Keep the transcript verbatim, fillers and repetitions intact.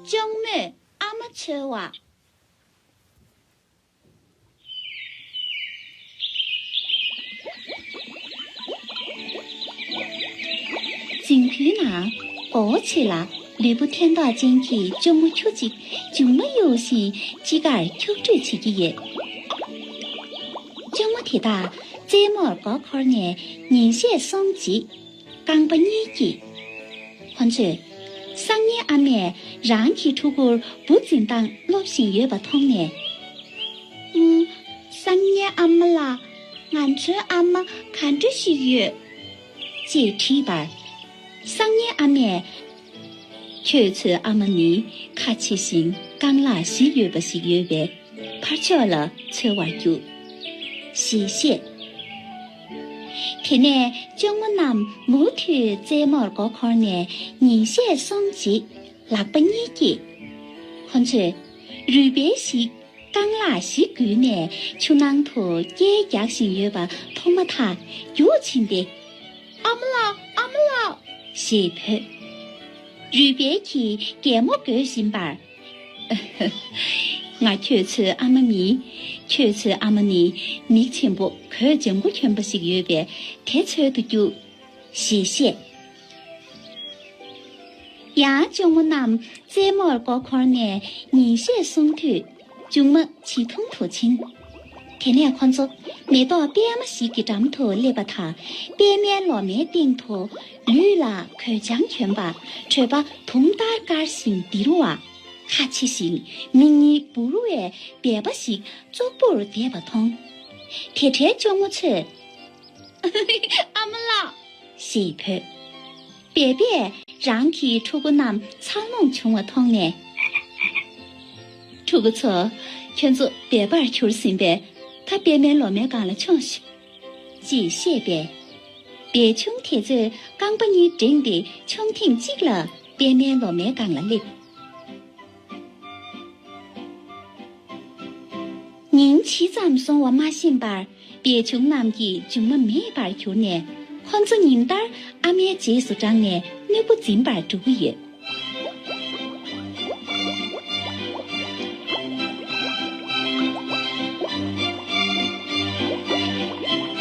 ལྕོང་མོས་ཨ་མ་འཚོལ་བ། རྫིང་བུའི་ནང་མགོ་བོ་ཕྱེ་ལ་ལུས་པོ་འཐེན་ཐོག་ཅན་གྱི་ལྕོང་མོ་ཁྱུ་གཅིག་མཇུག་མ་གཡུག་བཞིན་ཅི་དགར་འཁྱུག་འགྲོས་བྱེད་ཀྱི་ཡོད། ལྕོང་མོ་དེ་དག་རྩེད་མོར་མགོ་འཁོར་ནས་ཉིན་ཤས་སོང་རྗེས། རྐང་པ་གཉིས་སྐྱེས། ཁོ་ཚོས་སང་ཉིན་ཨ་མས་རང་གི་ཕྲུ་གུར་འབུ་འཛིན་སྟངས་སློབ་བཞིན་ཡོད་པ་མཐོང་ནས། ཨུམ། སང་ཉིན་ཨ་མ་ལགས། ང་ཚོའི་ཨ་མ་ག་འདྲ་ཞིག་ཡོད། ཅེས་དྲིས་པར། སང་ཉིན་ཨ་མས། ཁྱོད་ཚོའི་ཨ་མ་ནི་ཁ་ཆེ་ཞིང་རྐང་ལག་བཞི་ཡོད་པ་ཞིག་ཡོད་པས། ཕར་ཕྱོགས་ལ་འཚོལ་བར་རྒྱུགས། ཞེས་བཤད། དེ་ནས་ལྕོང་མོ་རྣམས་མུ་མཐུད་རྩེད་མོར་མགོ་འཁོར་ནས་ཉིན་ཤས་སོང་རྗེས་ལག་པ་གཉིས་སྐྱེས། ཁོ་ཚོས་རུས་སྦལ་ཞིག་རྐང་ལག་བཞི་བསྒུལ་ནས་ཆུ་ནང་དུ་སྐྱེལ་རྒྱག་བཞིན་ཡོད་པ་མཐོང་མ་ཐག་རྒྱུགས་ཕྱིན་ཏེ། ཨ་མ་ལགས། ཨ་མ་ལགས། ཞེས་བོས། རུས་སྦལ་གྱིས་གད་མོ་དགོད་བཞིན་པར། ང་ཁྱོད་ཚོའི་ཨ་མ་མིན། ཁྱོད་ཚོའི་ཨ་མ་ནི་མིག་ཆེན་པོ་གོས་ལྗང་གུ་གྱོན་པ་ཞིག་ཡོད་པས་དེ་འཚོལ་དུ་རྒྱུགས། ཞེས་བཤད། ཡང་ལྕོང་མོ་རྣམས་རྩེད་མོར་མགོ་འཁོར་ནས་ཉིན་ཤས་སོང་དུས་མཇུག་མ་བྱིས་གྲོང་དུ་ཕྱིན། དེ་ནས་ཁོ་ཚོ་མེ་ཏོག་པད་མ་ཞིག་གི་འགྲམ་དུ་སླེབས་པ་དང་། པད་མའི་ལོ་མའི་སྟེང་དུ་ལུས་ལ་གོས་ལྗང་གྱོན་པ། གྲོད་པ་དུང་ལྟར་དཀར་ཞིང་ལྡིར་བ། ཁ་ཆེ་ཞིང་མིག་གཉིས་འབུར་བའི་སྦལ་པ་ཞིག་ཙོག་པུར་བསྡད་པ་མཐོང་། དེ་འཕྲལ་ལྕོང་མོ་ཚོས། ཨ་མ་ལགས། ཞེས་བོས། སྦལ་པས་རང་གི་ཕྲུ་གུ་རྣམས་འཚར་ལོངས་བྱུང་བ་མཐོང་ནས། ཕྲུ་གུ་ཚོ། ཁྱོད་ཚོ་སྦལ་པར་གྱུར་ཟིན་པས། ད་པད་མའི་ལོ་མའི་སྒང་ལ་མཆོངས་ཤིག་ཅེས་བཤད་པས། སྦལ་ཆུང་དེ་ཚོས་རྐང་པ་གཉིས་བསྒྲེངས་ཏེ་མཆོང་ཐེངས་གཅིག་ལ་པད་མའི་ལོ་མའི་སྒང་ལ་སླེབས། ཉིན་ཕྱེད་ཙམ་སོང་བ་མ་ཤེས་པར་སྦལ་ཆུང་རྣམས་ཀྱི་མཇུག་མ་མེད་པར་གྱུར་ནས། ཁོ་ཚོ་ཉིན་ལྟར་ཨ་མའི་རྗེས་སུ་འབྲངས་ནས་དངོས་པོ་འཛིན་པར་འགྲོ་གི་ཡོད།